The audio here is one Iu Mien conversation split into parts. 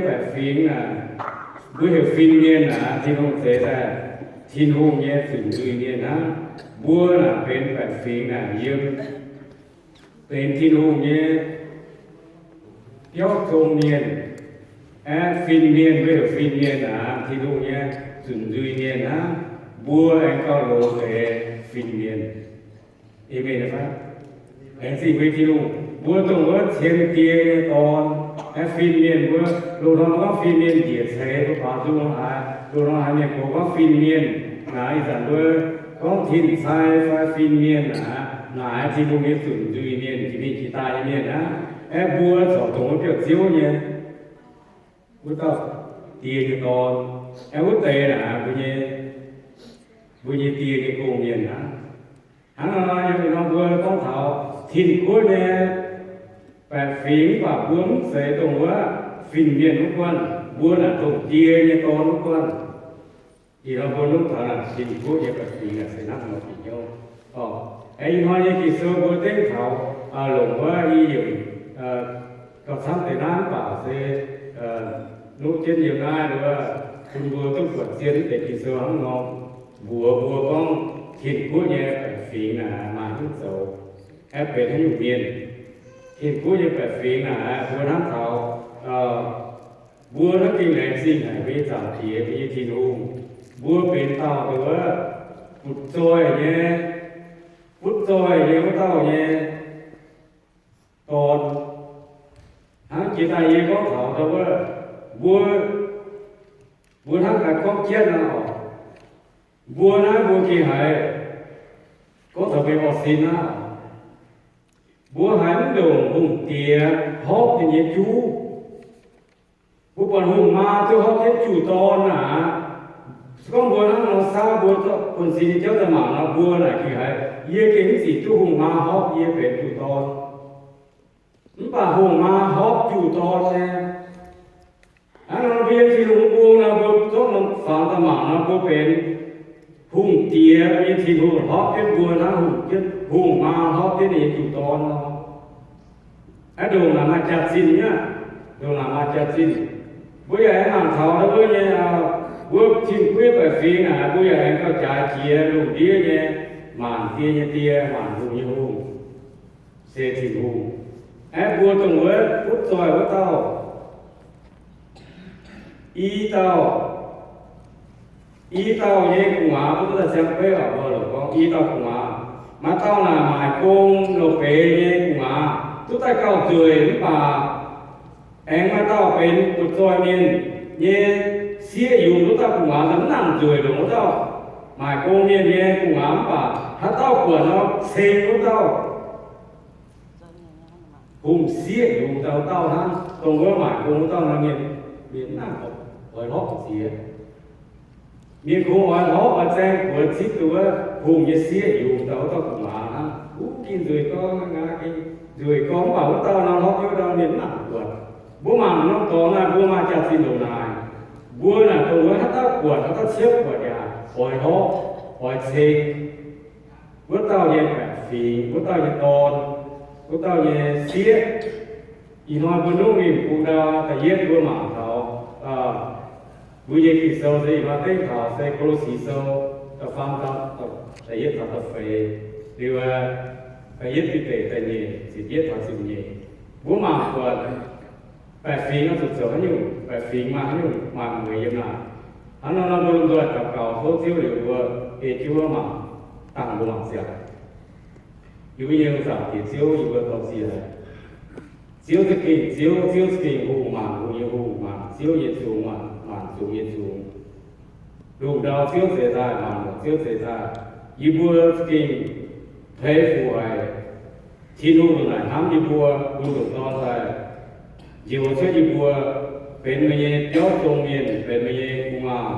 baeqc fingx naaic, mbuo heuc fin-mienh naaic, Tin-Hungh zeix daaih Tin-Hungh nyei zuqc nzuih mienh hnangv. Mbuo naaic benx baeqc fingx naaic yiem, benx Tin-Hungh nyei biauv zong mienh. Aeqv, fin-mienh, mbuo heuc fin-mienh naaic, Tin-Hungh nyei zuqc nzuih mienh hnangv. Mbuo aengx gauh longx deix fin-mienh. Aamen fai? Laengz zingh mbuo Tin-Hungh. Mbuo dongh wuov cien die nyei dorn, aeqv, fin-mienh mbuo loz-hnoi gorngv fin-mienh njiec ceix mbuo baaux nzung haaix, loz-hnoi haaix mienh gox gorngv fin-mienh. Naaic ih zanc mbuo gorngv tin-cai fai fin-mienh naaic, naaic Tin-Hungh nyei zuqc nzuih mienh, jiex mingh jiex daaih nyei mienh aqv. Aeqv, mbuo corc dongh wuov biauv-ziouv nyei, wuov dauh die nyei dorn. Aeqv, wuov deix naaic mbuo nyei, mbuo nyei die nyei gong-mienh aqv. Hnangv nor, ih hnoi mbuo gorngv taux Tin-Guoqv nyei baeqc fingx, mv baac mbuo mv zeiz dongh wuov fin-mienh wuov guanh, mbuo naaic dongh die nyei dorn wuov guanh. Ih hnoi mbuo nungv taux naaic Tin-Guoqv nyei baeqc fingx naaic se hnangv nor bieqc hnyouv. Orqc, aeqv, ih hnoi nyei Ging-Sou mbuo dengv taux longc wuov i yiemc gauh camv deix naaiv, mv baac se nungv jienv yiem naaiv wuov, bun mbuo duqv buatc zien mv deix Ging-Sou hnangv nor, mbuox mbuo gorngv Tin-Guoqv nyei baeqc fingx naaic maaih haaix nyungc zoux, aeqv, benx haaix nyungc mienh. Tin-Guoqv nyei baeqc fingx naaic mbuo hnamv taux mbuo hnangv gengh laengz zingh haic mbuo nyei Zaangc Diex, mbuo nyei Tin-Hungh. Mbuo benx dauh wuov butv-zoih nyei, butv-zoih nyei wuov dauh nyei dorn. Hnangv jiex daaih yie gorngv taux ndau wuov, mbuo, mbuo hnangv gaax gorngv jienv nor, mbuo naaiv mbuo gengh haiz gorngv taux benx orv-sin aqv. Mbuo haiz mv ndongc hungh diex horpc ninh nyei juv. Mbuo buatc hungh maa duqv horpc jienv juh dorn aqv. Se gorngv mbuo hnangv nor saauv, mbuo buonv-sin nyei jauv daaih mangc nor, mbuo naaic gengh haiz, yie gengh mv zic duqv hungh maa horpc yie benx juh dorn. Mv baac hungh maa horpc juh dorn nyei. Hnangv nor mbuo yiem Tin-Hungh mbung nor, mbuo zorqv norm fangx daaih mangc nor, mbuo benx hungh diex, mbuo nyei Tin-Hungh horpc jienv mbuo hnangv hungh, hungh maa horpc jienv ninh nyei juh dorn nor. Aeqv, ndongc naaic maaih jaax-zinh nyei aqv. Ndongc naaic maaih jaax-zinh. Mbuo yaac aengx mangc taux wuov nyei, mbuo Tin-Guoqv baeqc fingx naaic, mbuo yaac aengx gauh jaaix jiex lungh ndiev nyei maanc die nyei Die, maanc hungh nyei Hungh, se Tin-Hungh. Aeqv, mbuo dongh wuov butv zoih wuov dauh, i dauh, i dauh nyei gu'nguaaz, mbuo duqv daaih ziangh beiv oc, mbuo longc gorngv i dauh gu'nguaaz. Maaih dauh naaic maaic gong longc beix nyei gu'nguaaz, duqv daaih gauh nzueic mv baac aengx maaih dauh benx butv zoih mienh nyei sieqv yungz wuov dauh gu'nguaaz, mv nangc nzueic longc wuov dauh maaic gong mienh nyei gu'nguaaz mv baac haaix dauh buatc nor ceng wuov dauh. Hungh sieqv yungz dauh dauh hnangv, dongh wuov maaic gong wuov dauh nor, mienh, mienh mv nangc oix hlorpv ziex. Mienh kungx oix hlorpv oix zaeng buoz zipv duqv wuov hungh nyei sieqv yungz dauh wuov dauh gu'nguaaz hnangv. Wuov gengh nzueic gorngv, ngaa gengh nzueic gorngv, mv baac wuov dauh nor hlorpv hnyouv ndau, mienh mv nangc buatc. Mbuo mangc norm dorngx naaiv, mbuo maaih jaax-zinh ndongc naaic. Mbuo naaic dongh wuov haaix dauh buatc, haaix dauh ciepv buatc yaac oix hlorpv, oix ceng wuov dauh nyei baeqc fingx, wuov dauh nyei dorn, wuov dauh nyei sieqv. Ih hnoi mbuo nungv ninh bung ndau da'yietv mbuo mangc taux, mbuo nyei Ging-Sou se ih hnoi dengv taux se Ko^lo^si Sou da'faam, da'yietv taux da'feix, liuz da'yietv Bide da'nyeic, ziepc yietv taux ziepc nyeic. Mbuo mangc buatc baeqc fingx oix zuqc zoux haaix nyungc, baeqc fingx maaih haaix nyungc maaih mueiz yiem naaic. Hnangv nor, mbuo lomh nzoih daux gaux tov Ziouv liuz mbuo ei jienv wuov mangc, dangh mbuo mangc ziangx. Yie mbuo nyei Zaangc Diex Ziouv, yie mbuo dorh ziec haic. Ziouv za'gengh Ziouv, Ziouv za'gengh Hungh, maanc hungh nyei Hungh, maanc ziouv nyei Zungx, maanc, maanc zungx nyei Zungx. Lungh ndau Ziouv zeix daaih, maanc longc Ziouv zeix daaih, yie mbuo za'gengh hleix fuc haic. Tin-Hungh longc naaic hnamv yie mbuo, bun longc Dorn daaih njoux cuotv yie mbuo, benx meih nyei biauv zong mienh, benx meih nyei gu'nguaaz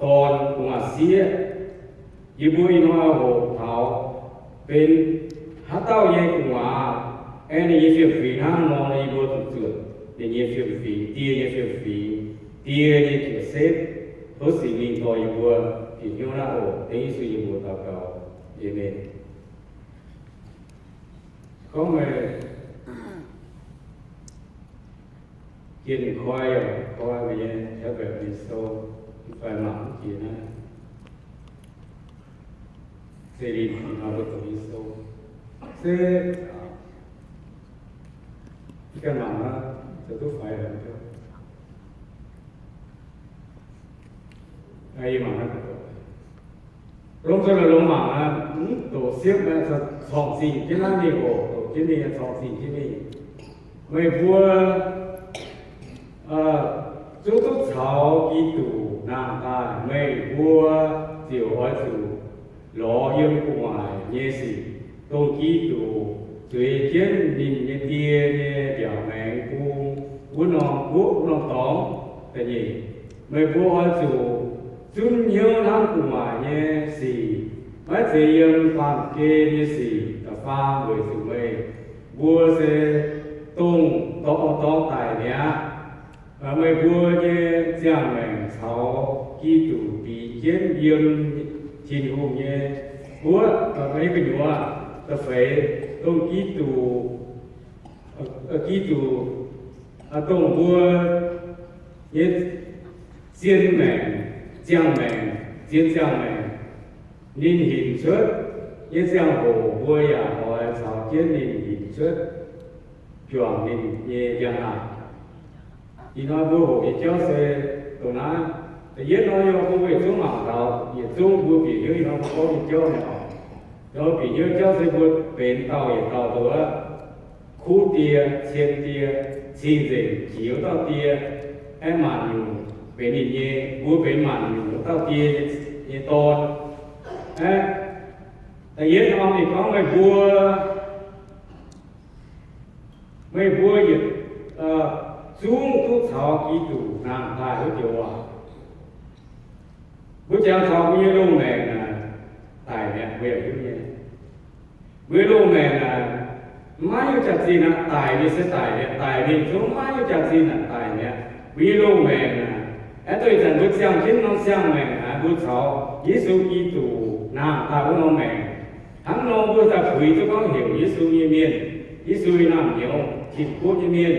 dorn, gu'nguaaz sieqv. Yie mbuo ih hnoi hoqc taux benx haaix dauh nyei gu'nguaaz, aengx ninh nyei fiem-fingx hnangv nor, yie mbuo zuqc zuotc ninh nyei fiem-fingx, Die nyei fiem-fingx, Die nyei jiex setv. Tov Singx Lingh dorh yie mbuo bieqc hnyouv naaiv oc. Dengv Yesu nyei mbuox daux gaux. Aamen. Gorngv meih Gienh koi yaac koi meih nyei, taux mbaeqc mienh sou, mv fai mangc mv jiex naaiv. Se lin ih hnoi mbuo doqc nyei sou. Se, ih ganh mangc naaiv, zoux duqv faix haic. Yie mangc naaiv, longc zuqc longc mangc naaiv, mv doqc siepv naaiv, corng zingh jienv naaiv mingh oc, doqc jienv mingh, corng zingh jienv mingh. Meih mbuo zungv duqv caux Giduc nangh daaih, meih mbuo ziouc oix zuqc lorz yiem gu'nguaaic nyei sic, dongh Giduc zueiz jienv ninh nyei Die nyei mbiaauc maengx bung wuov norm guoqv, wuov norm dorngx. Da'nyeic, meih mbuo oix zuqc zunv hnyouv hnamv gu'nguaaic nyei sic, maiv zeiz yiem baamh gen nyei sic. Da'faam, weic zuqc meih mbuo se dongh dorngx, dorngx daic mi'aqv. Meih mbuo nyei ziangh maengc caux Giduc binz jienv yiem Tin-Hungh nyei guoqv, gu'nyuoz. Da'feix, dongh Giduc, Giduc, dongh mbuo nyei zien maengc, ziangh maengc, zien ziangh maengc, ninh hinc cuotv nyei ziangh hoc mbuo yaac oix caux jienv ninh hinc cuotv, juangc ninh nyei njang-laangc. Ih hnoi mbuo hoqc nyei jauv se dongh naaiv. Da'yietv hnoi yie mbuo yietc zungv mangc taux, yietc zungv mbuo bieqc hnyouv ih hnoi mbuo gorngv nyei jauv naaiv oc. Bieqc hnyouv jauv se mbuo benx dauh yietc dauh nduov, kuv die, cien die, cing-nzengc jiex wuov dauh die, aeqv, maanc nyungc benx ninh nyei, mbuo benx maanc nyungc wuov dauh die nyei dorn. Aeqv, da'yietv norm ninh gorngv meih mbuo, meih mbuo yietc zungv duqv caux Giduc nangh daaih wuov joux waac. Mbuo jangx taux mbuo nyei loz-maengc naaic daic mi'aqv, mbuo yaac hiuv nyei. Mbuo nyei loz-maengc naaic maiv hiuv jaax-zinh aqv, daic mingh se daic mi'aqv, daic mingh zungv maiv hiuv jaax-zinh aqv, daic mi'aqv. Mbuo nyei loz-maengc naaic, aeqv, duqv ih zanc mbuo ziangh jienv norm ziangh maengc naaic, mbuo caux Yesu Giduc nangh daaih wuov norm maengc. Hnangv nor mbuo daaih puix duqv gorngv heuc Yesu nyei mienh, Yesu nyei naamh nyouz, Tin-Guoqv nyei mienh.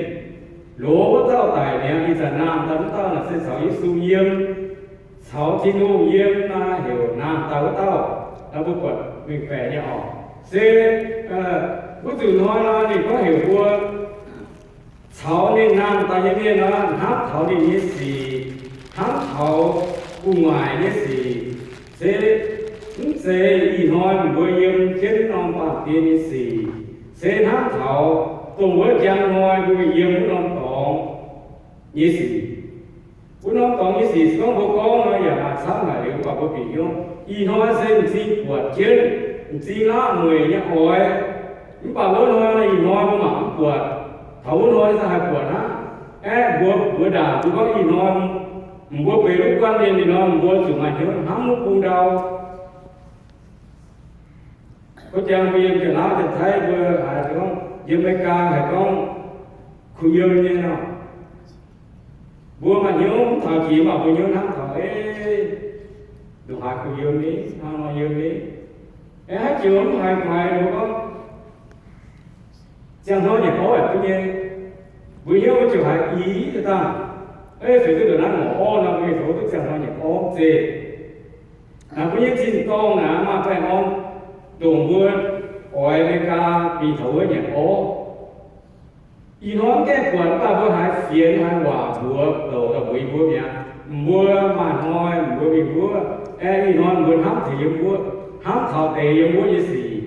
Loz wuov dauh daic mi'aqv, ih zanc nangh daaih wuov dauh naaic se caux Yesu yiem, caux Tin-Hungh yiem naaic heuc nangh daaih wuov dauh. Naaiv mbuo buatc mengh baeqc nyei oc. Se wuov nzunc hnoi nor ninh gorngv heuc mbuo caux ninh nangh daaih nyei mienh nor, hnamv taux ninh nyei sic, hnamv taux gu'nguaaic nyei sic, se mv zeiz ih hnoi mbuo yiem jienv norm baamh gen nyei sic, se hnamv taux dongh wuov njang hnoi mbuo yiem wuov norm dorngx nyei sic. Wuov norm dorngx nyei sic se gorngv mbuo gorngv nor yaac maaih camv haic liuz, mv baac mbuo bieqc hnyouv ih hnoi se m'zing buatc jienv, m'zing laqv mueic nyei oix. Mv baac wuov hnoi, ih hnoi mbuo mangc mv buatc, taux wuov hnoi se haih buatc hnangv. Aeqv, mbuo, mbuo ndaangc mbuo gorngv ih hnoi, mbuo benx wuov guanh mienh, ih hnoi mbuo zuqc maaih hnyouv hnamv wuov bung ndau. Wuov jangx mbuo yiem Janx-Laauv, Janx-Taiv mbuo haiz gorngv, yiem America haiz gorngv kuh yiem nyei nor, mbuo maaih hnyouv mv taux jiex, mv baac mbuo hnyouv hnamv taux, ei, ndongc haaix kuh yiem ni, hnangv nor yiem ni. Aeqv, haaix joux mv haiz guaix mbuo gorngv, ziangh hnoi nyanc orv yaac duqv nyei. Mbuo hnyouv mbuo ziouc haiz i daaih, ei, feix duqv ndongc naaiv ngorc orv nor, mbuo nyei zoux duqv ziangh hnoi nyanc orv zeiz. Naaic mbuo nyei tin-dorngh naaic maaih baengh orn ndongc mbuo oix America mingh taux wuov nyanc orv. Ih hnoi mv gaengh buatc, mv baac mbuo haiz fienx haiz waac mbuox douc daaih mbuox yie mbuo mi'aqv. Mbuo maaih hnoi mbuo mingh wuov, aeqv, ih hnoi mbuo hnamv taux yiem wuov, hnamv taux deix yiem wuov nyei sic.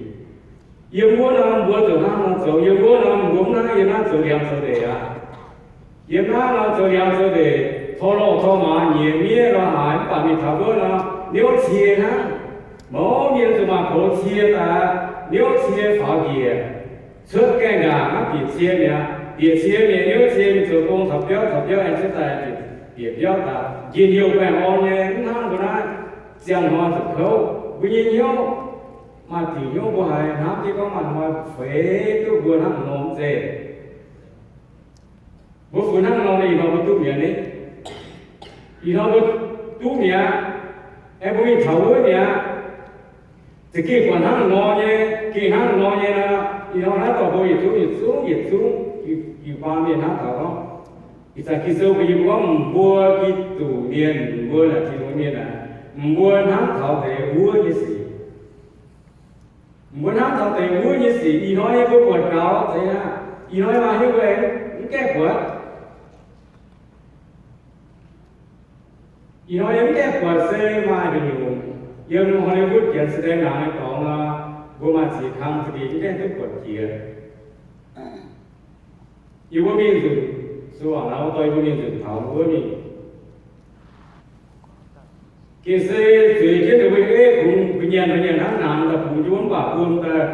Yiem wuov nor mbuo zoux hnangv nor zoux, yiem wuov nor mbuo mv hnangv yiem naaiv zoux liangx zoux ndeic aqv. Yiem naaiv nor zoux liangx zoux ndeic, tor lorh tor maaz, nyiec miev lorz haaix, mv baac mingh taux wuov nor, niouv cie hnangv. Mouz mienh zuqc maaih poux cie daaih, niouv cie faaux njiec, cuotv gaengh ndaangc hnangv bieqc cie mi'aqv. Bieqc cie mi'aqv, niouv cie mingh zoux gong taux biauv, taux biauv aengx cuotv daaih bieqc biauv daaih. Njien-youh baengh orn nyei, mv hnangv mbuo naaiv ziangh hnoi zuqc kouv. Mbuo nyei hnyouv maaih diuc hnyouv mbuo haiz hnamv jienv gorngv maaih hnoi feix duqv mbuo hnangv nor zeiz. Mbuo funx hnangv nor, ih hnoi mbuo duqv mi'aqv ni. Ih hnoi mbuo duqv mi'aqv. Aeqv, mbuo mingh taux wuov mi'aqv. Za'gengh buatc hnangv nor nyei, gengh hnangv nor nyei nor, ih hnoi naaiv dorh mbuo yietc zungv yietc zungv yietc zungv jiu-baang mienh hnamv taux gorngv, Ih zanc Ging-Sou mbuo yiem gorngv mbuo Giduc mienh, mbuo naaic Tin-Hungh mienh aac, mbuo hnamv taux deix wuov nyei sic. Mbuo hnamv taux deix wuov nyei sic, ih hnoi yie mbuo buatc gaux zeiz aqv. Ih hnoi maaih hnyouv mbuo aengx mv gaengh buatc. Ih hnoi yie mv gaengh buatc se maaih nduqc nyungc yiem Hollywood janx-se-daeng naaic nyei dorngx nor, mbuo maaih ziex kang za'gengh mv gaengh duqv buatc jiex. Yie mbuo mingh nzunc, sou aac, nor dorh yie mbuo mingh nzunc taux wuov mingh. Gengh se zueiz jienv ninh mbuo nyei eiv kungx, mbuo nyanc, mbuo nyanc hnangv namx daaih bungx jienv wuov mv baac buom daaih,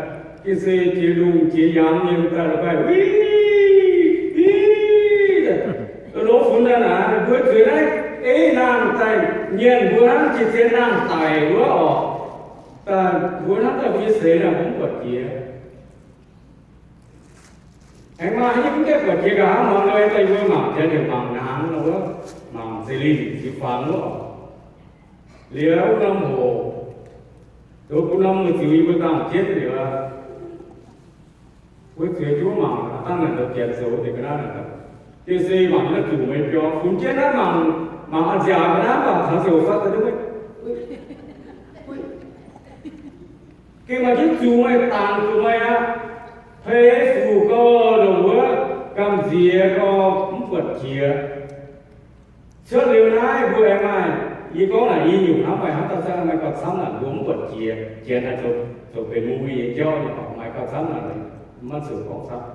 gengh se jiex lungh jiex yangh nyei daaih la'guaih, uiv, uiv, longx funx daaih naaic, mbuo zueiz naaiv eiv nangh daaih nyanc mbuo hnangv jiex zien nangh daic wuov orqc. Daaih mbuo hnamv daaih mbuo nyei seix naaic mbuo mv buatc jiex. Aengx maaih haaix nyungc mv gaengh buatc jiex nqa'haav muangx nor, daaih yie mbuo mangc janx heuc mangc nangx nor wuov, mangc zeqc linh ziux fangx wuov. Liuz wuov norm hoc, zoux bun norm ziux yie mbuo dangh jienv liuz, mbuo zueiz jienv mangc dangh naaic zoux janx zoux deix ga'naaiv naaic. Gengh se mangc naaiv zuqc meih biaux funx jienv naaiv mangc, mangc a'nziaauc ga'naaiv mv baac taux ziouc fatv daaih duqv meih. Gengh maaih jienv zuqc meih, dangc zuqc meih aqv. Peix fuc gau, ndongc wuov gamh nziex gau, mv buatc jiex. Cuotv liuz naaiv mbuo aengx maaih, yie gorngv naaic i nyungc hnamv, maaih hnamv dauh zangv maaih gauh camv naaic mbuo mv buatc jiex, jiex naaic zoux, zoux benx movie nyei jauv nyei, maaih gauh camv naaic, maiv zuqc gorngv camv.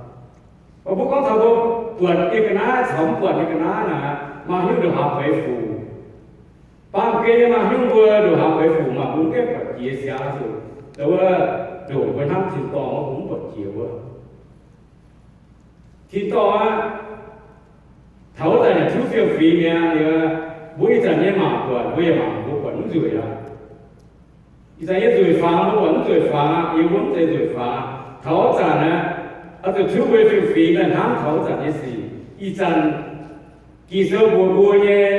Mv baac mbuo gorngv taux mbuo buatc nyei ga'naaiv caux mv buatc nyei ga'naaiv naaic, maaih hnyouv ndongc haaix peix fuc. Baamh gen nyei maaih hnyouv mbuo ndongc haaix peix fuc maaih mbuo mv gaengh buatc jiex siang zuqc, wuov ndongc mbuo hnamv tin-dorngh wuov mbuo mv buatc jiex wuov. Tin-dorngh aqv, taux wuov zanc yaac tiuv fiem-fingx mi'aqv. Liuz mbuo ih zanc nyei mangc buatc, mbuo yaac mangc mbuo buatc mv nzueic aqv. Ih zanc nyei nzueic faaux mbuo buatc mv nzueic faaux, yie mbuo mv zeiz nzueic faaux. Taux wuov zanc aqv, oix zuqc tiuv mbuo fiem-fingx daaih hnamv taux wuov zanc nyei sic. Ih zanc Ging-Sou mbuox mbuo nyei,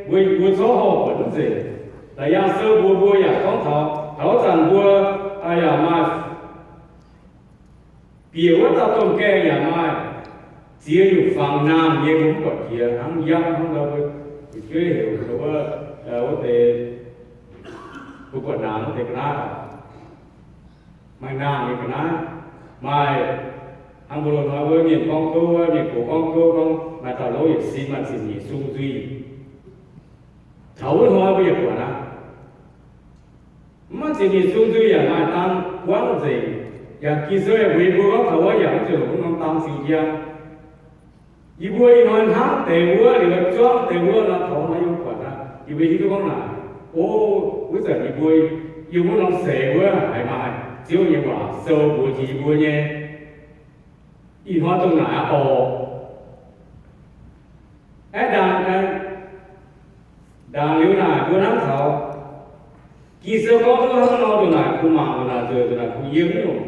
mbuo, mbuo zorqv horh buatc mv nzengc. Laaix Yangh Sou mbuox mbuo yaac gorngv taux, taux wuov zanc mbuo yaac maaih bieqc wuov dauh domh gaengh yaac maaih ziex nyungc fangx nangh nyei mbuo mv buatc jiex, hnangv yangh hnangv ndau mbuo fu'jueiv heuc wuov, wuov deix, mbuo buatc nangh wuov deix ga'naaiv. Maaih nangh nyei ga'naaiv, maaih hnangv mbuo loz-hnoi wuov mienh gorngv gouv, wuov mienh gox gorngv gouv gorngv maaih dauh louv yietc sin maaih ziepc nyeic sung nzuih. Taux wuov hnoi mbuo yaac buatc aqv. Mv maaih ziepc nyeic sung nzuih yaac maaih dang buangv nzengc. Yaac Ging-Sou yaac mbuox mbuo gorngv taux wuov yaac mv zuqc longc wuov norm dang ziux njang. Yie mbuo ih hnoi hnamv deix wuov liuz zuangv deix wuov nor, taux naaiv yie mbuo buatc aqv, yie mbuo hiuv duqv gorngv naaic, o, wuov zanc yie mbuo yiem wuov norm seix wuov haiz maaih Ziouv nyei waac sou mbuox jiex yie mbuo nyei. Ih hnoi dongh naaic aqv orqc. Aeqv, ndaangc, ndaangc liuz naaic mbuo hnamv taux Ging-Sou gorngv duqv hnangv nor, ndongc naaic kungx mangc, ndongc naaic nzueic, ndongc naaic kungx yiem nyungc.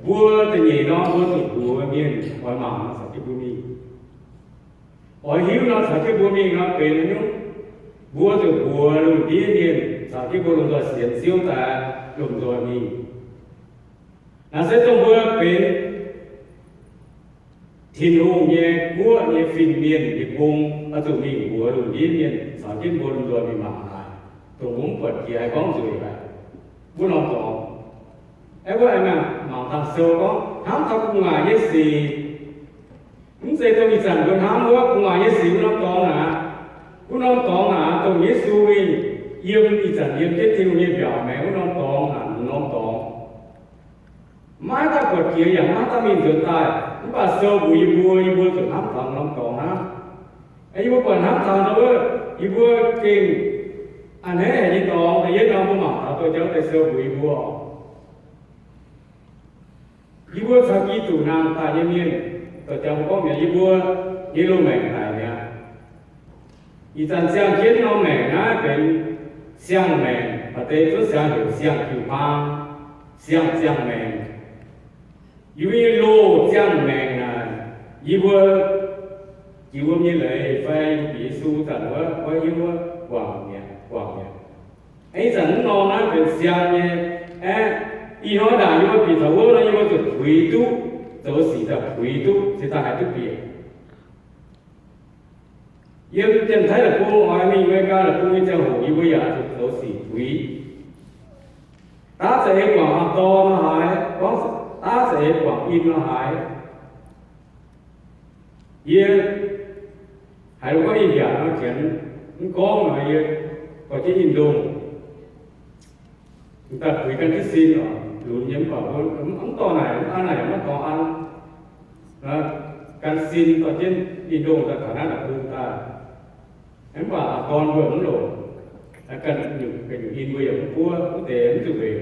Mbuo da'nyeic norm mbuo zuqc mbuox mienh oix mangc nor caux jienv mbuo mingh. Oix hiuv nor caux jienv mbuo mingh nor benx haaix nyungc? Mbuo zuqc mbuox lungh ndiev mienh caux jienv mbuo lomh nzoih sienx Ziouv daaih lomh nzoih mingh. Naaiv se dongh mbuo benx Tin-Hungh nyei guoqv nyei fin-mienh nyei gong, oix zuqc mingh mbuox lungh ndiev mienh caux jienv mbuo lomh nzoih mingh mangc haic, dongh mbuo mv buatc jiex haih gorngv nzueic haic. Wuov norm dorngx, aeqv, wuov aengx mangc dangh sou gorngv hnamv taux gu'nguaaic nyei sic. Mv zeiz dongh ih zanc mbuo hnamv wuov gu'nguaaic nyei sic wuov norm dorngx naaic. Wuov norm dorngx naaic dongh Yesu mingh yiem ih zanc yiem jienv Tin-Hungh nyei mbiaauc maengx wuov norm dorngx naaic, wuov norm dorngx. Maiv dauh buatc jiex yaac maiv dauh mingh nzuonx daaih, mv baac sou mbuox yie mbuo, yie mbuo zuqc hnamv taux norm dorngx hnangv. Yie mbuo buatc hnamv taux ndau wuov, yie mbuo gengh a'hneiv haic nyei dorngx, da'yietv norm mbuo mangc taux douz jauv deix sou mbuox yie mbuo oc. Yie mbuo caux Giduc nangh daaih nyei mienh, douz jauv mbuo gorngv mi'aqv, yie mbuo nyei loz-maengc daic mi'aqv. Ih zanc ziangh jienv norm maengc naaiv benx siang-maengc, maaih deix cuotv siang heuc siang-jiu-hmaang, siang-ziangh maengc. Yie mbuo nyei loz ziangh maengc naaic, yie mbuo jiex wuom nyei leiz fai yie mbuo bieqc Yesu zanc wuov, wuov hiuv wuov guangc mi'aqv, guangc mi'aqv. Ih zanc mv norm naaiv benx siang nyei. Aeqv, ih hnoi ndaangc yie mbuo bieqc taux wuov nor, yie mbuo zuqc puix duqv, zoux sic daaih puix duqv, cingx daaih haih duqv bieqc. Yiem Janx-Taiv deic-bung oix mingh America deic-bung nyei ziangh hoc yie mbuo yaac zuqc zoux sic buix. Daav za'eix guangc auv-dorn nor haaix, gorngv daav za'eix guangc in nor haaix. Yie haiz gorngv in mbiaauc nor janx, mv gorngv nor yie dorh jienv in ndongh daaih puix gan jienv sin oc, lunx nyei mv baac mbuo mv dorh naaic, mv an naaic yaac maiv dorh an. Gan sin dorh jienv in ndongh daaih taux naaiv deic-bung daaih. Mv baac auv-dorn mbuo mv longc, ganh nyungc in mbuo yaac mv buov, mv deix mv zuqc mbenc.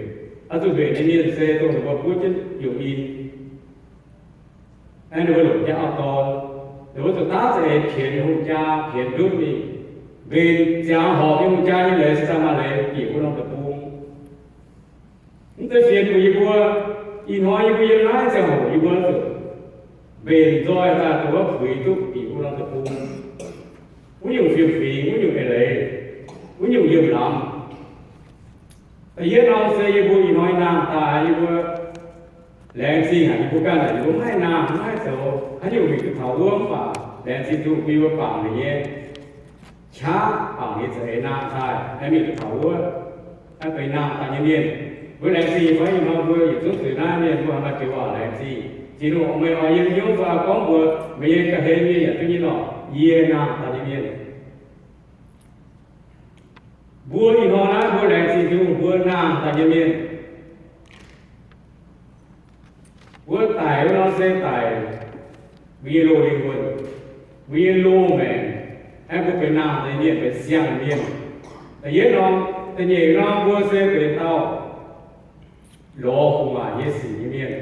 Oix zuqc mbenc nyei mienh se dongh ninh mbuo buov jienv yungh in. Ninh mbuo longc jienv auv-dorn, ninh mbuo zuqc daav za'eix pienx hungh jaa, pienx ndutv mingh, mbenc ziangx horpc nyei hungh jaa nyei leiz se daaih maaih leiz bieqc wuov norm deic-bung. Mv zeiz fienx mbuo, yie mbuo, ih hnoi yie mbuo yiem naaiv ziangh hoc yie mbuo zuqc mbenc nzoih daaih dongh wuov puix duqv bieqc wuov norm deic-bung, wuov nyungc fiem-fingx, wuov nyungc eix leiz, wuov nyungc yiem lamz. Da'yietv norm se yie mbuo ih hnoi nangh daaih, yie mbuo laengz zingh haic, yie mbuo ganh haic, yie mbuo maiv nangh, maiv zoux haaix nyungc mingh duqv taux wuov, mv baac laengz zingh Tin-Hungh bun yie mbuo bangc ninh nyei qaqv, bangc ninh za'eix nangh daaih, aengx mingh duqv taux wuov, aengx benx nangh daaih nyei mienh. Mbuo laengz zingh fai ih hnoi mbuo yietc zungv zuqc naaiv mienh mbuo haih maaih joux waac laengz zingh. Tin-Hungh meih oix yiem hnyouv fai gorngv mbuox meih nyei ga'hlen mienh yaac duqv nyei lorqc, yie nangh daaih nyei mienh. Mbuo ih hnoi naaiv mbuo laengz zingh Tin-Hungh mbuo nangh daaih nyei mienh. Mbuo daic wuov norm se daic mbuo nyei loz-lingh wuonh, mbuo nyei loz-maengc, aengx mbuo benx nangh daaih nyei mienh, benx siang-mienh. Da'yietv norm, da'nyeic norm mbuo se benx dauh lorz gu'nguaaic nyei sic nyei mienh.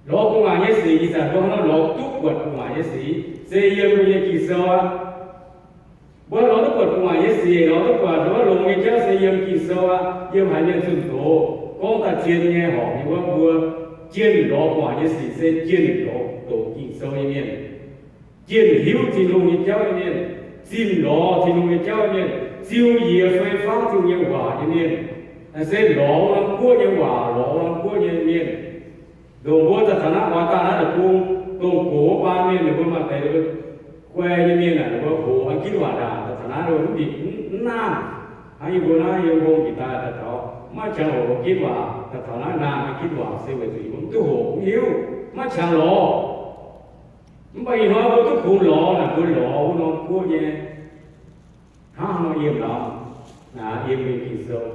Lorz gu'nguaaic nyei sic, ih zanc mbuo hnangv nor lorz duqv buatc gu'nguaaic nyei sic, se yiem mbuo nyei Ging-Sou aqv. Mbuo lorz duqv buatc gu'nguaaic nyei sic, lorz duqv buatc wuov longx nyei jauv se yiem Ging-Sou aqv. Yiem haaix mienh zunh doz, gorngv daaih zien nyei horpc nyei wuov, mbuo jienh lorz gu'nguaaic nyei sic se jienh lorz doqc Ging-Sou nyei mienh, jienh hiuv Tin-Hungh nyei jauv nyei mienh, zinh lorz Tin-Hungh nyei jauv nyei mienh, ziux njiec fei fangv Tin-Hungh nyei waac nyei mienh, se lorz wuov norm guoqv nyei waac, lorz wuov norm guoqv nyei mienh. Ndongc mbuo daaih taux naaiv oix daaih naaiv deic-bung, dongh gox wuov baan mienh ninh mbuo maaih deix guai nyei mienh aah, ninh mbuo hoqc an ginv waac ndaangc daaih taux naaiv mv bieqc mv naanh. Hnangv yie mbuo naaiv yiem mbong njiec daaih daaih taux maiv qangx hoc an ginv waac, daaih taux naaiv naanh an ginv waac se weic zuqc yie mbuo mv duqv hoqc, mv hiuv, maiv qangx lorz. Mv baac ih hnoi mbuo duqv kungx lorz naaic, mbuo lorz wuov norm guoqv nyei hnangv haaix nor yiem lamz, naaic yiem mbuo nyei Ging-Sou.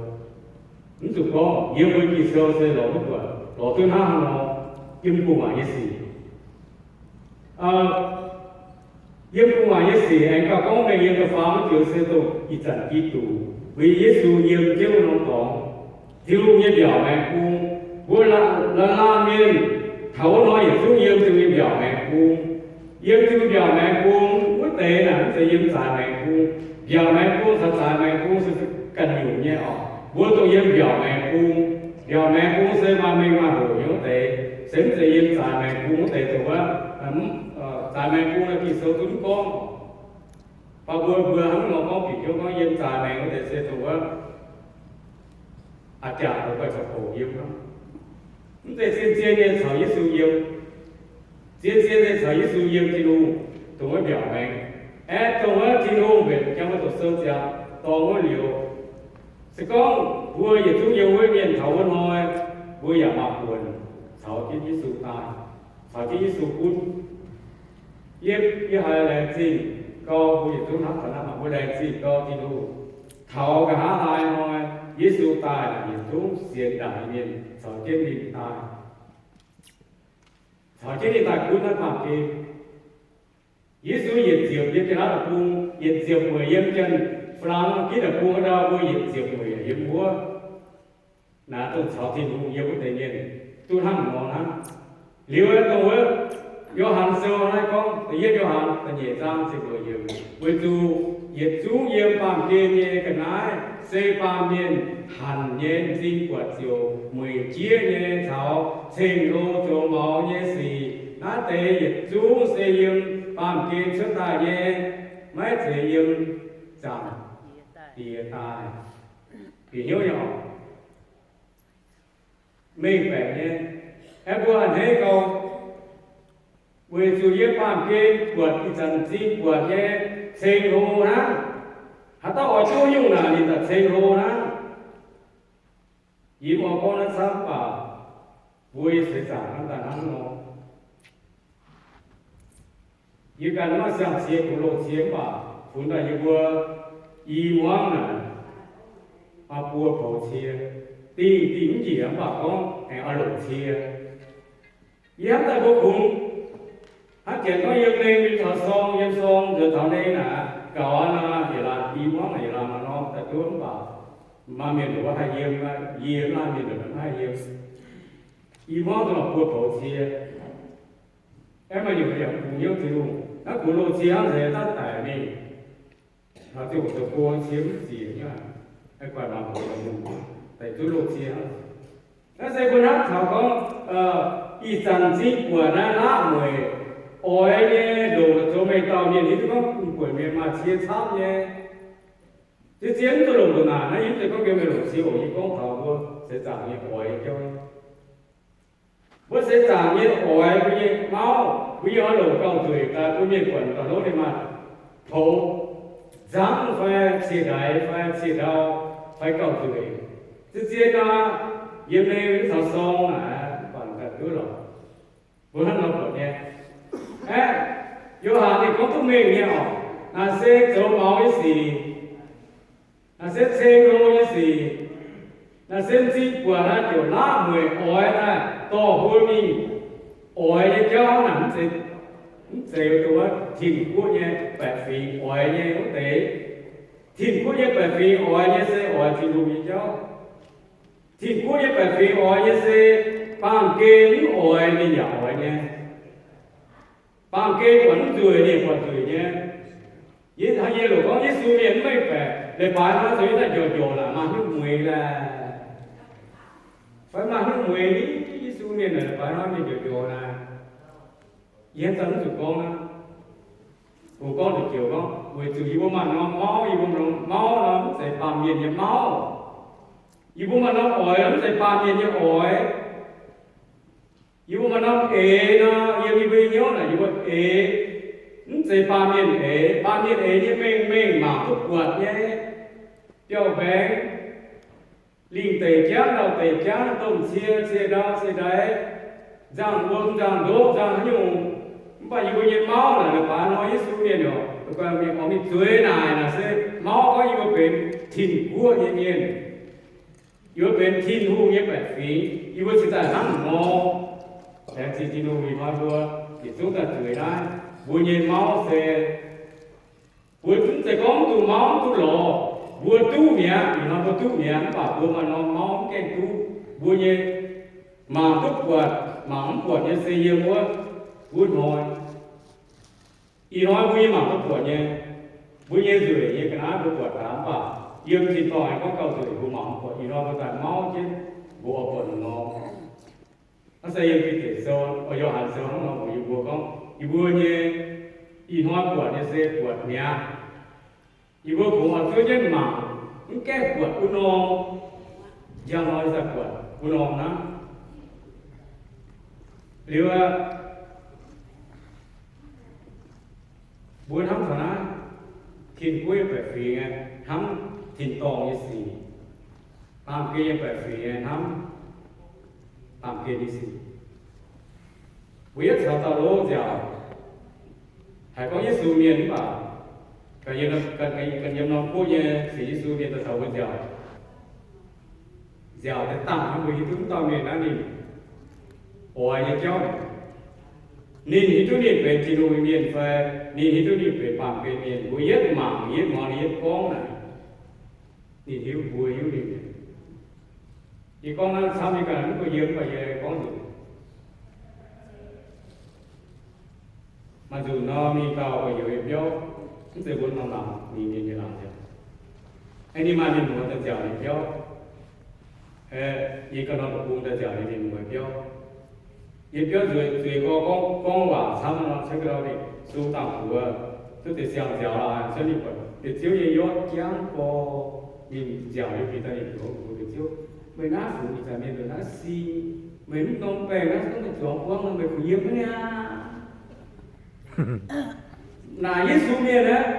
Mv zuqc gorngv yiem mbuo nyei Ging-Sou se lorz duqv buatc, lorz duqv hnangv haaix nor yiem gu'nguaaic nyei sic. Yiem gu'nguaaic nyei sic aengx gauh gorngv mengh yiem da'faam wuov joux se dongh ih zanc Giduc, mbuo Yesu yiem jienv wuov norm dorngx, Tin-Hungh nyei mbiaauc maengx bung. Mbuo laanh laanh mienh taux wuov hnoi yietc zungv yiem Tin-Hungh nyei mbiaauc maengx bung. Yiem Tin-Hungh mbiaauc maengx bung wuov deix naaic mv zeiz yiem zaaix maengx bung. Mbiaauc maengx bung caux zaaix maengx bung se ganh nyungc nyei oc. Mbuo dongh yiem mbiaauc maengx bung. Mbiaauc maengx bung se maaih mengh maaih hoc nyei wuov deix, se mv zeiz yiem zaaix maengx bung wuov deix dongh wuov. Zaaix maengx bung naaiv Ging-Sou zungv mv gorngv. Mv baac mbuo, mbuo hnangv nor gorngv bieqc hnyouv gorngv yiem zaaix maengx wuov deix se dongh wuov a'jangc douz guai caux bouc yiem hnangv. Mv zeiz zien-zien nyei caux Yesu yiem. Zien-zien nyei caux Yesu yiem Tin-Hungh, dongh wuov mbiaauc maengx. Aeqv, dongh wuov Tin-Hungh mbenc jangx wuov doqc sou ziangx dorng wuov liuz, se gorngv mbuo yietc zungv yiem wuov mienh taux wuov hnoi, mbuo yaac maaih buonc caux jienv Yesu daaih, caux jienv Yesu gunv. Yie, yie haiz laengz zingh gau, mbuo yietc zungv hnamv taux naaiv, mbuo laengz zingh gau Tin-Hungh. Taux nqa'haav laai hnoi, Yesu daaih naaic, yietc zungv sienx ndaangc nyei mienh caux jienv ninh daaih, caux jienv ninh daaih gunv naaiv baamh gen. Yesu yietc ziepc yiem Janx-Laauv deic-bung, yietc ziepc weic yiem Janx-Faa^lang Ginv deic-bung wuov ndau, mbuo yietc ziepc weic yiem wuov. Naaiv dongh caux Tin-Hungh yiem wuov deix mienh duqv hnangv nor hnangv. Liuz dongh wuov Yo^han Sou naaiv gorngv, da'yietv Yo^han da'nyeic zaang ziepc luoqc yiemc, weic zuqc yietc zungv yiem baamh gen nyei ga'naaiv se baamh mienh hanc nyei m'zing buatc ziouc mueic jieqv nyei caux ceng-hlo zoux maux nyei sic. Naaiv deix yietc zungv se yiem baamh gen cuotv daaih nyei, maiv zeiz yiem Zaangc Diex daaih. Bieqc hnyouv nyei oc. Mengh baeqc nyei. Aeqv, mbuo a'hneiv gau, weic zuqc yiem baamh gen buatc ih zanc m'zing buatc nyei, ceng-hlo hnangv. Haaix dauh oix duqv nyungc naaic, ninh daaih ceng-hlo hnangv. Yie mv oix gorngv naaiv camv, mv baac mbuo nyei seix zaangc hnangv daaih hnangv nor. Yie ganh maiv siang-cie kungx loz-cie, mv baac funx daaih yie mbuo i muangv naaic, maaih buo poux cie, dingh dingh mv njiec, mv baac gorngv aengx oix longc cie. Yie hnamv daaih mbuo kungx hnangv janx gorngv yiem lengh mingh taux sorng, yiem sorng nzuonx taux lengh naaic, gaux aqv nor, yietc laanh i muangv naaic yietc laanh maaih norm daaih duqv, mv baac maaih mienh nduqc haih yiem, yie mv maaih mienh nduqc mv haih yiem. I muangv zuqc buo poux cie. Aeqv, maaih nyungc yaac kungx hnyouv Tin-Hungh, naaiv kungx loz-cie hnangv nzengc, daaih daic mingh. Ziouc zoux gong cie mv ziec nyei, guaih mangc deix zuqv loz-cie hnangv. Naaiv se mbuo hnamv taux gorngv, ih zanc m'zing buatc naaiv laqv mueic oix nyei, longc zoux mengh dauh mienh hiuv duqv gorngv m'buoc mienh maaih cie camv nyei. Zien-zien mv duqv longc nduqc naaic, naaiv yie mv zeiz gorngv mbuo mienh longc cie oc. Yie gorngv taux mbuo seix zaangc nyei oix nyei jauv. Mbuo seix zaangc nyei oix, mbuo nyei mauv, mbuo nyei oix longc gauh nzueic daaih bun mienh buatc daaih lov ninh maaih poux nzangv fai cie-ndaix fai cie-ndau fai gauh nzueic. Zien-zien nor, yiem lengh mingh taux sorng naaic, mv baac ganh duqv lorqc. Mbuo hnangv nor buatc nyei. Aeqv, Yo^han ninh gorngv duqv mengh nyei oc. Naaic se zoux maux nyei sic, naaic se ceng-hlo nyei sic, naaic se m'zing buatc naaiv ziouc laqv mueic oix naaiv dorh mbuo mingh oix nyei jauv naaic, mv zeiz, mv zeiz dongh wuov tin-guoqv nyei baeqc fingx oix nyei wuov deix. Tin-guoqv nyei baeqc fingx oix nyei se oix Tin-Hungh nyei jauv. Tin-guoqv nyei baeqc fingx oix nyei se baamh gen mv oix ninh yaac oix nyei. Baamh gen buatc mv nzueic ninh buatc nzueic nyei. Yie hnangv yie loc gorngv Yesu mienh mv mengh baeqc, leiz-baaix hnoi zoux yie daaih njorc njorc naaic maaih hnyouv mueiz laeh, fai maaih hnyouv mueiz ni. Yesu mienh naaic leiz-baaix hnoi mienh njorc njorc naaic, yie hnamv daaih mv zuqc gorngv aqv. Kungx gorngv deix joux gorngv weic zuqc yie mbuo maaih norm mauv, yie mbuo norm mauv nor mv zeiz baamh mienh nyei mauv. Yie mbuo maaih norm oix nor mv zeiz baamh mienh nyei oix. Yie mbuo maaih norm eix nor, yiem yie mbuo nyei hnyouv naaic yie mbuo eix, mv zeiz baamh mienh eix. Baamh mienh eix nyei mengh mengh mangc duqv buatc nyei, biauv-mbaengx, lingh deic jangv, ndau deic jangv, domh cie, cie-ndau, cie-ndaix, nzangh wuom, nzangh ndoqv, nzangh haaix nyungc. Mv baac yie mbuo nyei mauv naaic leiz-baaix hnoi Yesu mienh oix mingh zueiz naaic, naaic se mauv gorngv yie mbuo benx tin-guoqv nyei mienh. Yie mbuo benx Tin-Hungh nyei baeqc fingx, yie mbuo cingx daaih hnangv nor. Laengz zingh Tin-Hungh ih hnoi mbuo yietc zungv daaih zueiz naaiv. Mbuo nyei mauv se, mbuo mv zeiz gorngv mv duqv mauv mv duqv lorz, mbuo duqv mi'aqv. Ih hnoi mbuo duqv mi'aqv, mv baac mbuo maaih norm mauv mv gaengh duqv. Mbuo nyei mangc duqv buatc, mangc mv buatc nyei se yiem wuov, wuov hnoi. Ih hnoi mbuo nyei mangc duqv buatc nyei, mbuo nyei nzueic nyei ga'naaiv mbuo buatc daaih, mv baac yiem tin-dorngh aengx gorngv gauh nzueic mbuo mangc mv buatc. Ih hnoi mbuo daaih mauv jienv mbuo oix buatc norm. Naaiv se yiem Bide Sou, Yo^han Sou hnangv nor mbuox yie mbuo gorngv, yie mbuo nyei ih hnoi buatc nyei se buatc mi'aqv. Yie mbuo kungx oix zuov jienv mangc, mv gaengh buatc wuov norm. Njang hnoi daaih buatc wuov norm hnangv. Liuz aqv, mbuo hnamv taux naaiv, tin-guoqv nyei baeqc fingx hnamv tin-dorngh nyei sic, baamh gen nyei baeqc fingx hnamv baamh gen nyei sic. Mbuo yietv caux dauh lov nziaauc, haiz gorngv Yesu mienh mv baac ganh yiem norm guoqv nyei sienx Yesu mienh daaih taux mbuo nziaauc. Nziaauc daaih dangh hnangv mbuo hiuv duqv dauh mienh naaiv ninh oix nyei jauv. Ninh hiuv duqv ninh benx Tin-Hungh nyei mienh fai ninh hiuv duqv ninh benx baamh gen mienh. Mbuo yietv mangc, yietv muangx, ninh yietv gorngv naaic, ninh hiuv, mbuo hiuv ninh. Yie gorngv naaiv camv, yie ganh mv buatc yie, mv baac yie gorngv nzunc. Maaih nzunc nor, mingh dauh gorx-youz yiem biauv, mv zeiz mbuo norm-norm mingh mienh nyei laangz ziangx. Aengx ninh maaih mienh muoz daaih nziaauc ninh biauv. Yie ganh nor deic-bung daaih nziaauc ninh mienh muoz biauv. Yiem biauv nzueic, nzueic gorx gorngv, gorngv waac camv nor, cuotv ga'ndau mingh sung dangh buoz, duqv deix siang-nziaaux laaix, cuotv ninh buatc Bieqc Ziouv nyei yotv jangv gorx, ninh nziaauc yiem mingh daaih ninh mbuox mbuox Bieqc Ziouv, meih naaiv funx ih zanc mienh nduqc naaiv sing, meih mv norm baengh naaiv zungv meih zuangx buangv nor meih kuh yiem hnangv aqv. Naaic Yesu mienh aqv.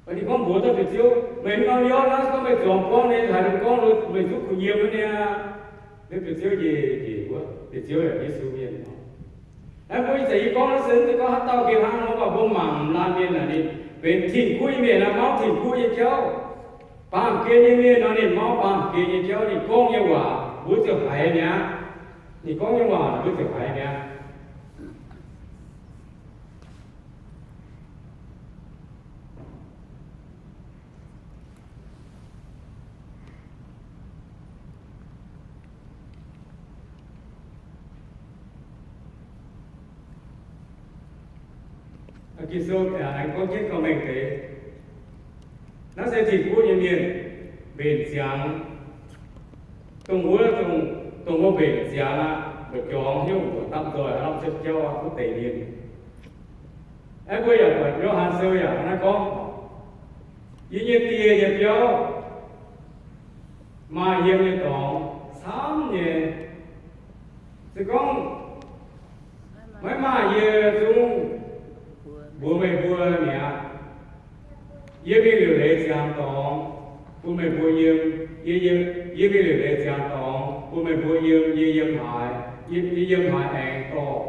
Ninh gorngv mbuox dauh bieqc ziouv, meih mv norm yorv naaiv, se gorngv meih zuangx buangv ninh, haaix nor gorngv meih zuqc kuh yiem wuov niaa. Bieqc ziouv njiec, njiec wuov, bieqc ziouv yaac Yesu mienh. Naaiv mbuo ih zanc yie gorngv naaiv se mv zeiz gorngv haaix dauh gengh hnangv nor, mv baac mbuo mangc laanh mienh naaic, ninh benx tin-kuv nyei mienh, naaiv mauv tin-kuv nyei jauv. Baamh gen nyei mienh nor, ninh mauv baamh gen nyei jauv. Ninh gorngv nyei waac mbuo ziouc haiz mi'aqv. Ninh gorngv nyei waac mbuo ziouc haiz mi'aqv. Ging-Sou aengx gorngv jienv gorngv mengh deix, naaiv se tin-kuv nyei mienh mbenc ziangx dongh wuov, dongh wuov mbenc ziangx aqv, mbu'jorngx hnyouv mbuoqc dapv nzoih hnangv ciepv jauv aqv, kuv deix mienh. Aeqv, mbuo yaac buatc Yo^han Sou yaac hnangv naaiv gorngv, yie nyei Die nyei biauv maaih yiem nyei dorngx camv nyei. Se gorngv maiv maaih, yie zungv mbuox meih mbuo mi'aqv. Yie mingh liuc leiz ziangx dorngx bun meih mbuo yiem. Yie, yie mingh liuc leiz ziangx dorngx bun meih mbuo yiem. Yie yiem haaix, yie, yie yiem haaix aengx dorh,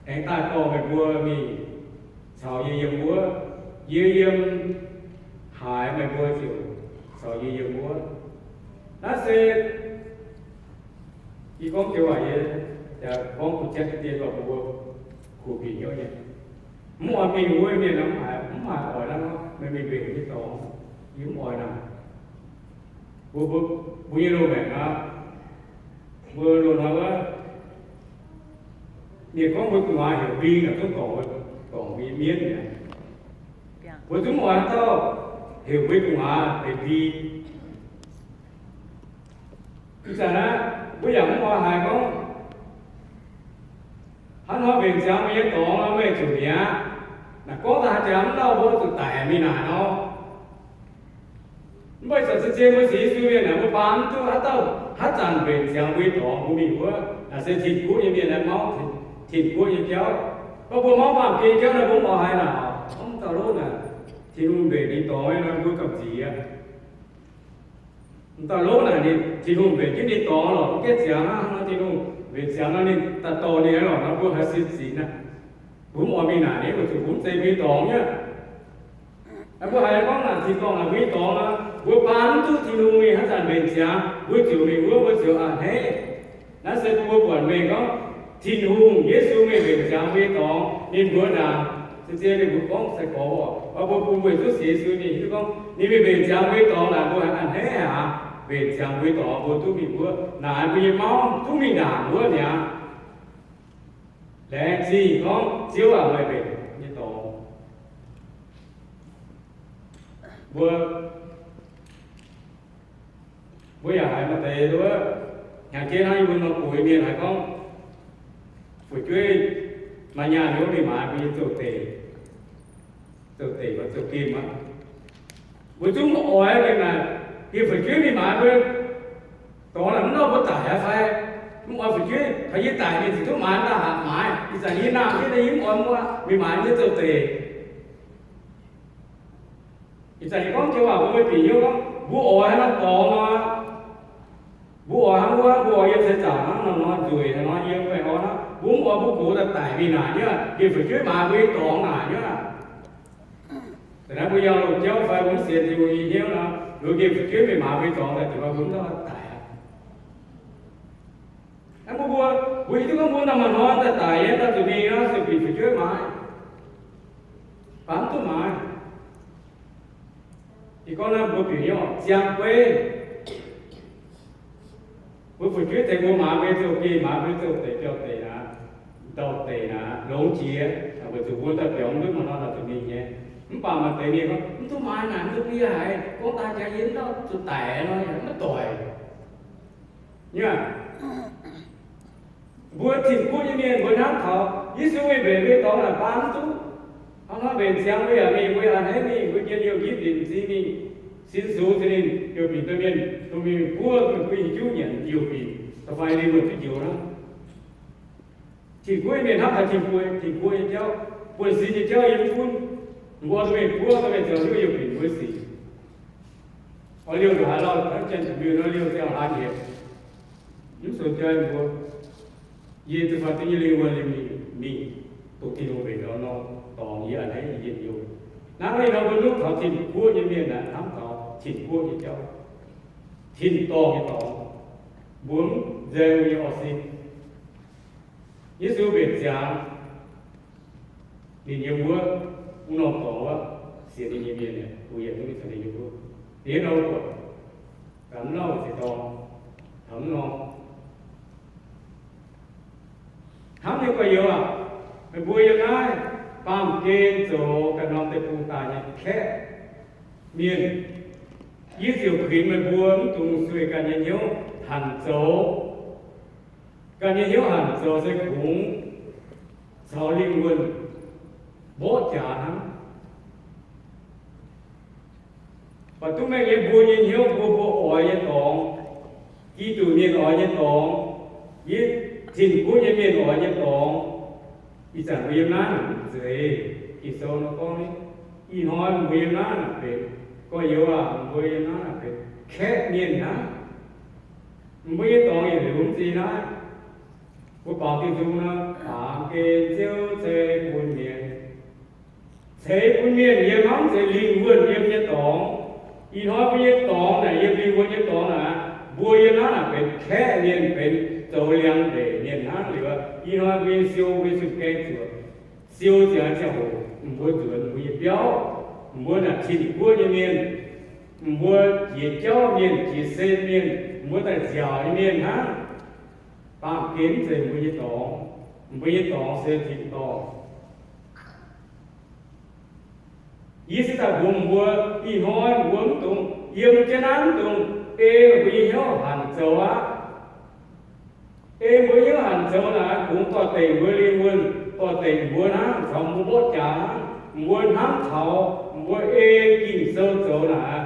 aengx daaih dorh meih mbuo mingh caux yie yiem wuov. Yie yiem haaix, meih mbuo ziouc caux yie yiem wuov. Naaiv se yie gorngv joux waac, yie yaac gorngv bun janx dien lorqc, mbuo kuh bieqc hnyouv nyei. Mv oix mingh wuov mienh, mv haiz, mv haiz oix naaiv, meih mingh mbenc nyei dorngx, yie mv oix naaic. Mbuo, mbuo, mbuo nyei loz-maengc aqv, mbuo loz-hnoi wuov, ninh gorngv mbuo gu'nguaaz heuc mbing naaic, zungv dorngc, dorngc mbuo nyei mienv mi'aqv. Mbuo zungv mv oix haaix dauh heuc mbuo nyei gu'nguaaz benx mbing. Ih zanc naaiv mbuo yaac mv oix haiz gorngv, hnangv nor mbenc ziangx mbuo nyei dorngx nor, meih zuqc mi'aqv. Naaic gorngv daaih haaix jaax mv lauh, mbuo zuqc daic mingh naaic nor. Mv baac ih zanc se zien mbuo sienx Yesu mienh naaic, mbuo baan mv duqv haaix dauh, haaix zanc mbenc ziangx mbuo nyei dorngx mbuo mingh wuov. Naaic se tin-guoqv nyei mienh, naaiv mauv tin-guoqv nyei jauv. Gorngv mbuo mauv baamh gen jauv naaic, mbuo mv oix haiz naaic, mv dauh lov naaic, Tin-Hungh mbenc ninh dorngx nor, mbuo gamh nziex aqv. Mv dauh lov naaic, ninh, Tin-Hungh mbenc jienv ninh dorngx lorqc, mv gaengh ziangx hnangv nor, Tin-Hungh mbenc ziangx nor, ninh daaih dorh ninh lorqc nor, mbuo haih sin zinx aqv. Mbuo mv oix mingh naaic, ninh weic zuqc mbuo mv zeiz mbuo nyei dorngx nyei. Mbuo haiz gorngv naaic, Tin-dorngh naaic mbuo nyei dorngx nor, mbuo baan mv duqv Tin-Hungh mingh haaix zanc mbenc ziangx, mbuo ziouc mingh wuov, mbuo ziouc a'hneiv. Naaiv se mbuo buatc mengh gorngv Tin-Hungh, Yesu mingh mbenc ziangx mbuo nyei dorngx, ninh mbuox ndaangc, se zien ninh mbuo gorngv sai-gorx oc, mbuo bun mbuo zuqv sienx Yesu mingh hiuv gorngv ninh mingh mbenc ziangx mbuo nyei dorngx naaic, mbuo a'hneiv aqv. Mbenc ziangx mbuo nyei dorngx mbuo duqv mingh wuov, naaic mbuo nyei mauv duqv mingh ndaangc wuov mi'aqv. Laengz zingh gorngv Ziouv aac, meih mbenc nyei dorngx. Mbuo, mbuo yaac haiz maaih deix wuov, hnyangx jienv hnangv yie mbuo norm guoqv mienh haiz gorngv, fu'jueiv maaih nyaanh wuov mingh maaiz mbuo nyei zouv-deic, zouv-deic, zouv-gemh aqv. Mbuo zungv mv oix gengh naaic, gengh fu'jueiv mingh maaiz mbuo dorngx naaic, mv nor mbuo daic aqv fai? Mv oix fu'jueiv taux yie daic mingh ziouc duqv maaiz, daaih hapc maaiz. Ih zanc yie naamh jienv, yie mv oix mbuo mingh maaiz nyei zouv-deic. Ih zanc yie gorngv joux waac bun meih bieqc hnyouv gorngv, mbuo oix haaix nor dorngx nor, mbuo oix hnangv wuov, mbuo oix yiem seix zaangc hnangv nor, nzueic hnangv nor, yiem meih oix hnangv, mbuo mv oix mbuo gox daaih daic mingh naaic nyei, gengh fu'jueiv maaiz mbuo nyei dorngx naaic nyei. Da'naaiv mbuo yangh loz-jauv fai mbuo mv sienx Tin-Hungh nyei hnyouv nor, mbuo gengh fu'jueiv mingh maaiz mbuo nyei dorngx daaih, zuqc mbuo mv dauh daic aqv. Mbuo, mbuo, mbuo hiuv duqv gorngv mbuo nor maaih hnoi daaih daic nyei, daaih zuqc mingh nor, zuqc bieqc fu'jueiv maaiz, baac mv duqv maaiz. Ih gorngv naaiv mbuo bieqc nyei ziangh beiv. Mbuo fu'jueiv tengx mbuo maaiz mbuo nyei zouv-gemh, maaiz mbuo nyei zouv-deic, biauv-deic naaic, ndau-deic naaic, longx jiex, weic zuqc mbuo daaih biaux mv duqv, maaih hnoi daaih zuqc mingh nyei. Mv baac maaih deix mienh gorngv, mv duqv maaiz naaic, mv duqv bieqc haic, gorngv daaih jaax yie mv dauh zuqc daic nor, yaac mv doic. Nyei aac, mbuo Tin-Guoqv nyei mienh mbuo hnamv taux Yesu mingh mbenc mbuo nyei dorngx naaic baan mv duqv. Hnangv nor mbenc ziangx mbuo yaac mingh, mbuo yaac a'hneiv mingh, mbuo njien-youh nqipv ndinc m'zing mingh, sin sux zinh ninh youh binc domh mienh, domh mienh buov, mingh bun hiuv nyei youh binc, da'faanh ninh mbuo duqv njoux hnangv. Tin-Guoqv nyei mienh hnamv taux Tin-Guoqv, Tin-Guoqv nyei jauv, buonv-sin nyei jauv yie mv gunv. Mbuo oix zuqc mingh buov, oix zuqc mingh zoux hnyouv yiem bieqc mbuo sic. Oix liouh nduqc haaix lauh, hnangv janx-miuh nor liouh ziangh hlaax nyieqc, mv sux jai mbuo. Yie zuqc faanh duqv nyei lingh wuonh liemh mingh, mingh doqc Tin-Hungh mbenc ndau nor, dorngx yie a'hneiv yie njien-youh. Hnangv naaiv nor mbuo nuqv taux tin-kuotv nyei mienh naaic, hnamv taux tin-kuotv nyei jauv, tin-dorngh nyei dorngx, mbuo mv nzaeng nyei orv sin. Yesu mbenc ziangx ninh yiem wuov wuov norm dorngx wuov, sienx ninh nyei mienh, bun yie mv caux ninh yiem wuov. Ninh nor buatc, gaax mv lauh ziex dorngx, taux mv nor. Hnamv nyei gorx-youz aac, meih mbuo yiem naaiv baamh gen zoux ganh norm deic-bung daaih nyei kaeqv mienh, yie ziouc kuinx meih mbuo mv dungx sueih ganh nyei hnyouv hanc zoux. Ganh nyei hnyouv hanc zoux se kungx caux lingh wuonh mborqv jaax hnangv. Baac duqv mengh nyei, mbuo nyei hnyouv, mbuo, mbuo oix nyei dorngx, Giduc mienh oix nyei dorngx, yie, tin-kuotv nyei mienh oix nyei dorngx, ih zanc mbuo yiem naaiv zeiz, Ging-Sou nor gorngv, ih hnoi mbuo yiem naaiv naaic benx, gorx-youz aac, mbuo yiem naaiv naaic benx kaeqv mienh hnangv. Mbuo nyei dorngx yietc liuz mv zeiz naaiv. Mbuo baaux diuh nzung nor, baamh gen Ziouv ceix bun mienh, ceix bun mienh yiem hnangv zeiz lingh wuonh yiem nyei dorngx. Ih hnoi mbuo nyei dorngx naaic, yiem lingh wuonh nyei dorngx naaic, mbuo yiem naaiv naaic benx kaeqv mienh, benx zoux liangx ndeic mienh hnangv liuz. Ih hnoi mbuo nyei siou, mbuo nyei zunh gaeng zuoqc, siou ziangx ziangh hoc, mbuo nzuonx mbuo nyei biauv, mbuo naaic tin-kuotv nyei mienh, mbuo jiex jauv mienh, jiex se mienh, mbuo daaih nziaauc nyei mienh hnangv. Baamh gen mv zeiz mbuo nyei dorngx. Mbuo nyei dorngx se tin-dorngh. Yie se daaih mbuox mbuo, ih hnoi mbuo mv dungx yiem jienv naaiv, mv dungx ei mbuo nyei hnyouv hanc zoux aqv. Ei mbuo hnyouv hanc zoux naaic, kungx doix-dekc mbuo lingh wuonh, doix-dekc mbuo hnangv, caux mbuo mborqv jaax hnangv. Mbuo hnamv taux mbuo ei Ging-Sou zoux naaic,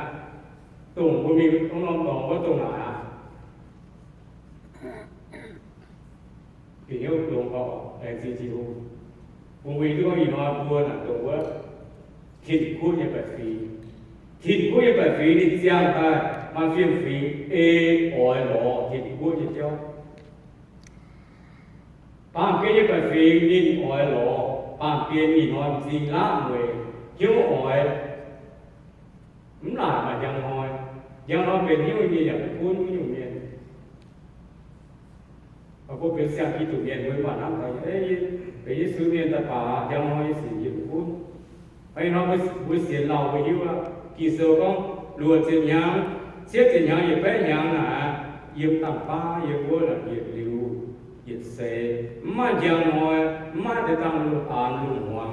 dongh mbuo mingh wuov norm dorngx wuov dongh naaic aqv. Bieqc hnyouv longx gorngv, laengz zingh Tin-Hungh bun mbuo hiuv duqv gorngv ih hnoi mbuo naaic dongh wuov tin-kuotv nyei baeqc fingx. Tin-kuotv nyei baeqc fingx ninh ziangh daaih maaih fiem-fingx ei oix lorz tin-kuotv nyei jauv. Baamh gen nyei baeqc fingx ninh oix lorz baamh gen ih hnoi m'zing laqv mueic hnyouv oix. Mv naaic maaih njang hnoi, njang hnoi benx hnyouv nyei mienh yaac mv gunv wuov nyungc mienh. Mbuo benx siang Giduc mienh, mbuo mv baac hnamv taux, benx Yesu mienh daaih baac njang hnoi nyei sic yie mv gunv. Ih hnoi mbuo sienx lauh mbuo hiuv aqv. Ging-Sou gorngv luoqc ziepc hnyangx, cietv ziepc hnyangx, yietc baeqv hnyangx naaic, yiem dangh baav yiem wuov naaic yietc liuz yietc seix, mv maaih njang hnoi, mv maaih deix dangh lungh aanx lungh muangx.